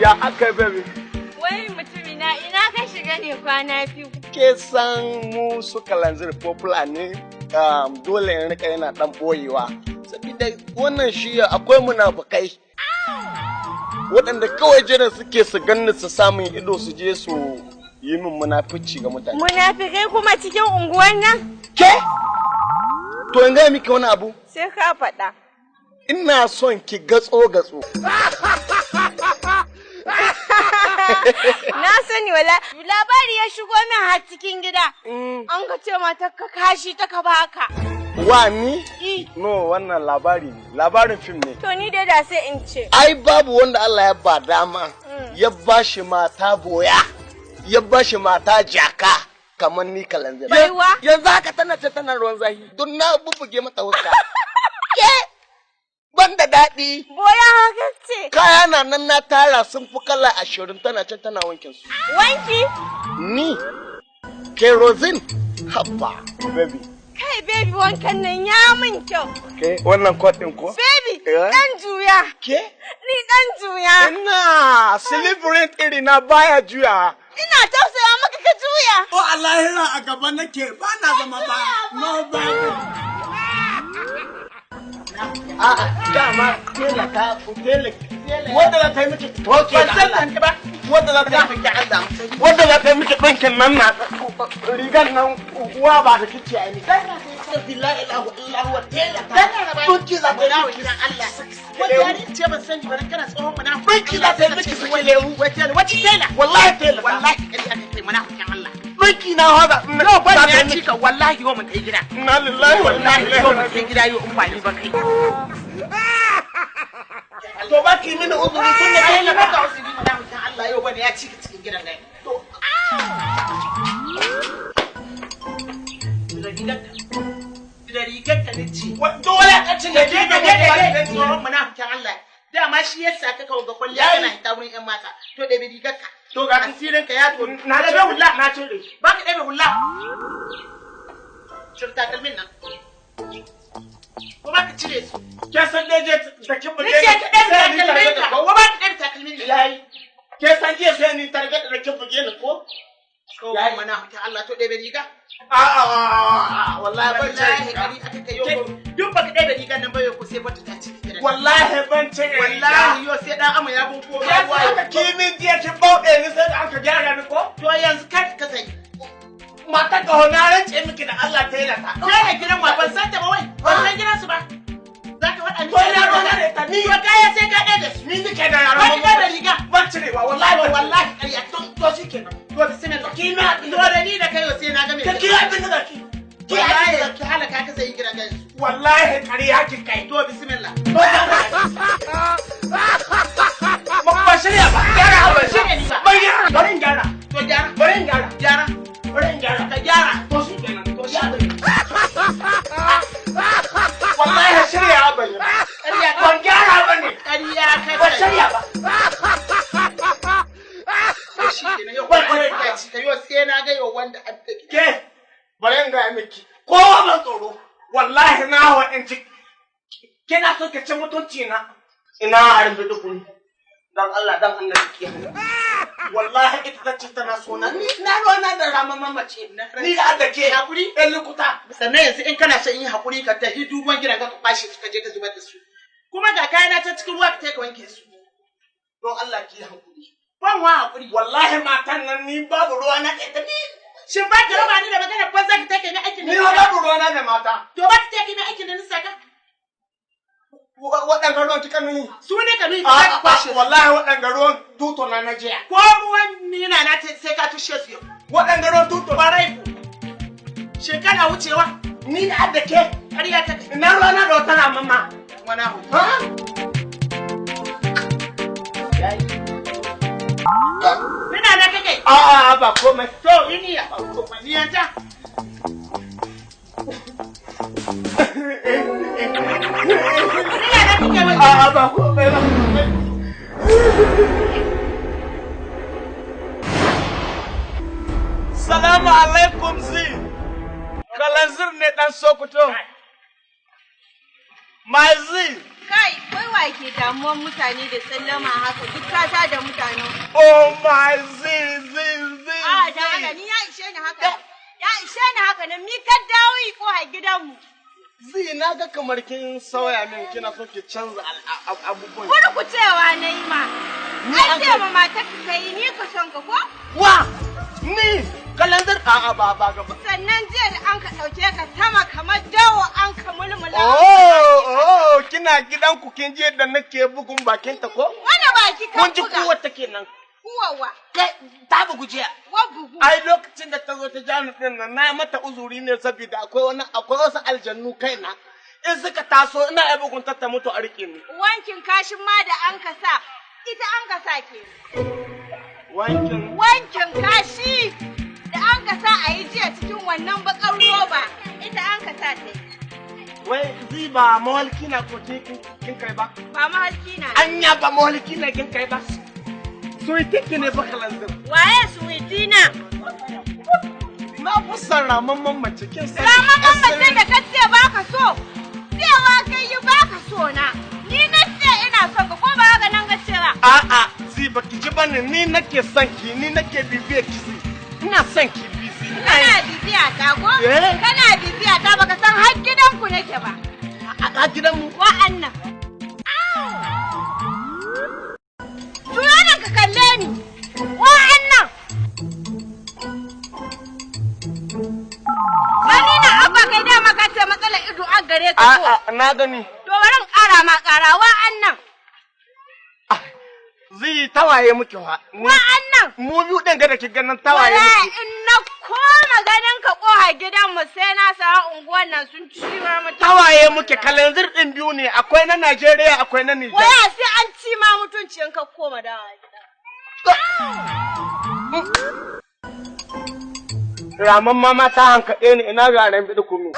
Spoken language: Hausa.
Ya aka, baby? Wai mutumina, ina ka shiga ne kwana biyu? Ke san mu su kalanzir popular ne, dole in rika yana dan boyewa. Saboda wannan shi akwai munafukai waɗanda kawai jiran suke su ganni su samun ido su je su yi min munafici ga mutane. Munafikai kuma cikin unguwan nan? Ke? To, in gaya miki wani abu? Sai ka faɗa. Ina son ki gatso gatso. Na sani wala. Labari ya shigo min har cikin gida. An ka ce mata ka kashi ta ka baka. Wa, ni? I. No, wannan labari ne. Labarin fim ne. To, ni dai da sai in ce. Ai babu wanda Allah ya ba dama ya ba shi mata boya, ya ba shi mata jaka kamar ni kalanzir. Baiwa? Yanzu haka tana ce tana ruwan zafi don na bubbuge mata wuska. Ke ban da daɗi. Boya haka ce. Kaya na nan na tara sun fi kala 20, tana can tana wankin su. Wanki? Ni kerosene, habba baby. Kai baby, wankan nan ya min kyau. Ke, wannan coat ɗin ko? Baby, Eh? dan juya. Ke? Ni dan juya. Ina celebrate iri na baya juya. Ina tausaya maka, ka juya. O a lahira a gaba nake, ba na zama ba. No, baby. A'a, dama tela ta tela wanda za ta yi miki toke da Allah. Ba. Wanda za ta yi miki Allah. Wanda za ta yi miki ɗinkin nan na rigar nan uwa ba da kici a ni. La ilaha illa huwa, tela ta. Ɗinki za ta yi miki. Allah. Wata yari ce ban sani ba, kana tsohon munafiki. Ɗinki za ta yi miki su. Wace wace tela? Wallahi tela. Wallahi ƙarya kake, munafikin Allah. Ɗinki na haza. Yau ban ya cika, wallahi yau mu kai gida. Inna lillahi wa inna Wallahi ilaihi yau mu raji'un. kai gida yau in ba ni ba kai. To, ba ki mini uzuri tun da Ai tela na ka usuri, munafikin Allah, yau bane ya cika cikin gidan gani. To. Da rigarka. Da rigarka ne ce. Dole ka ci da Da ke da ke da tsohon munafikin Allah. Dama shi yasa ka kawo ga kwalliya kana hita wurin 'yan mata. To, ɗebe rigarka. To, ga Asirin ka ya to. Na Ɗebe hula. Na cire. Ba ka ɗebe hula. Cire takalmin nan. Ko ba ka cire su. Ke san dai je da kin buge Ni ce ka ɗebe sai ni takalmin targaɗe ka. ko? Ko ba ka ɗebe takalmin nan. Yayi. Ke san jiya sai ni targaɗe da kin buge ni ko? Tsohon munafikin Allah, to ɗebe riga. A a a, wallahi ban cire Wallahi riga. kari aka kai yau. Duk baka ɗebe rigar nan ba yau ko sai bata ta ciki gidan. Wallahi ban cire riga. Wallahi yau sai ɗan ama ya bunko Ke ruwa. san aka kimin jiya kin bauɗe ni sai da aka gyara ni ko? To, yanzu kar ka sai. Mata ka na rance miki da Allah tela ta. Sai da gidan wa? Ban san ta ba wai. Ban san gidansu ba. Za ka faɗa ni. To, ina ruwa da ita ni? To, kaya sai ka ɗebe su. Ni nike da yaran. Ba ka ɗebe riga. Ban cirewa, wallahi ban. Wallahi ƙarya. To, shikenan. To, bismillah. Ki na To, da ni da kai yau sai na ga me. Ka ki abin da ki. Ki abin da Wallahi ki halaka ka sai gidan gansu. Wallahi ƙarya ki kai. To, bismillah. Ba shirya ba. Gyara ba Shirya ni ba. Ban gyara. Bari in gyara. To, gyara. Bari in gyara. Gyara. Bari in gyara. Ka gyara. To, shi kenan. To, shi. Wallahi shirya ban yi ba. Ƙarya ka. Ban gyara ba ne. Ƙarya ka. Ban shirya ba. To, shi kenan, yau ban ya ci ka yau sai na ga yau wanda an take. Ke, bari in gaya miki. Kowa ban tsoro. Wallahi na hawa in ci. Kina so ki ci mutunci na. Ina a rufe dukuni. Dan Allah dan annabi ki. Wallahi ita ta ce tana so na. Ni na ruwa na da rama mamace. Ni da da ke. Hakuri. Ɗan lukuta. Sannan yanzu in kana son yin hakuri, ka tafi duban gidan ka kwashe su, ka je ka zubar da su. Kuma ga kayana ta cikin ruwa, ka ka wanke su. Don Allah ki hakuri. Ban wa hakuri. Wallahi matan nan ni babu ruwa na ita ni. Shin ba ka raba ni da magana banza ka take ni aikin Ni da ma babu ruwa na da mata. To, ba ka take ni aikin da na saka? Waɗanga ruwan kika nuni. Su ne ka nuni ka kwashe su. Wallahi waɗanga ruwan tuto na na jiya. Ko ruwan nina na sai ka tushe su yau. Waɗanga ruwan tuto. Kwarai ku. Shekara wucewa. Ni da da ke. Ƙarya ta. Ina ruwa na da wata ramama. Wani abu. Ha? Yayi. Nina na kake. A'a, ba komai. To, ini ya ba komai. Ni yanta. Nina na kake wai. A'a, ba komai, ba komai. Salamu alaikum zi. Kalanzir ne dan Sokoto. Mazi. Kai, wai wa ke damuwan mutane da sallama haka? Duk ka da mutane. Oh my, zi zi zi. A da Allah, ni ya ishe ni haka. Ya ishe ni haka nan, mi ka dawo yi ko a gidanmu. Zi, na ga kamar kin sauya min, kina so ki canza abubuwan. Kurkucewa na yi ma. Ni An an ce ma matar ka yi ni ka son ka ko? Wa? Ni kalanzir, a'a, ba ba gaba. Sannan jiya da an ka ɗauke ka sama kamar dawo an ka mulmula. Oh, kina gidanku kin je da nake bugun bakin ta ko? Wani baki ka Kun ji buga. kuwar ta kenan. Kuwawa. Kai, ta bugu jiya. Wa bugu. Ai lokacin da ta zo ta jani din nan, na mata uzuri ne saboda akwai wani, akwai wasu aljannu kaina. In suka taso ina iya bugun ta, ta mutu a rike ni. Wankin kashin ma da an ka sa, ita an ka sa ke. Wankin Wankin kashi da an ka sa a yi jiya cikin wannan bakar roba, ita an ka sa ta yi. Wai zi, ba mawalki na ko kin kai ba? Ba mahalki na. Anya ba mawalki na kin kai ba? Sweetie ki ne ba kalanzir. Waye sweetie na? Na fi son ramamman mace, kin sani. Ramamman mace da ka ce ba ka so, cewa kai yi ba ka so na. Ni na ce ina son ka, ko ba haka nan ga cewa? A'a, zi, baki ji bane, ni nake son ki, ni nake bibiyar ki zi. Ina son ki bizi. Ina Kana bibiya ta ko? Eh. Kana bibiya ta, baka san har gidanku nake ba. A gidanmu. Wa'annan. Juyo nan ka kalle ni. Wa'annan. Bani na abba, kai dama ka ce matsalar ido an gare ka ko? A'a, na gani. To bari in ƙara ma ƙara, wa'annan. Zi, tawaye muke wa. Wa'annan. Mu biyu ɗin ga da ki ganin tawaye Wallahi muke. in na koma ganin ka ƙoha gidanmu, sai na samu unguwan nan sun ci ma mutunci. Tawaye muke, kalanzir ɗin biyu ne, akwai na Najeriya, akwai na Nijar. Waya sai an ci ma mutunci in ka koma dawa gida. Raman mama ta hankaɗe ni, ina ga ran biɗi kunu.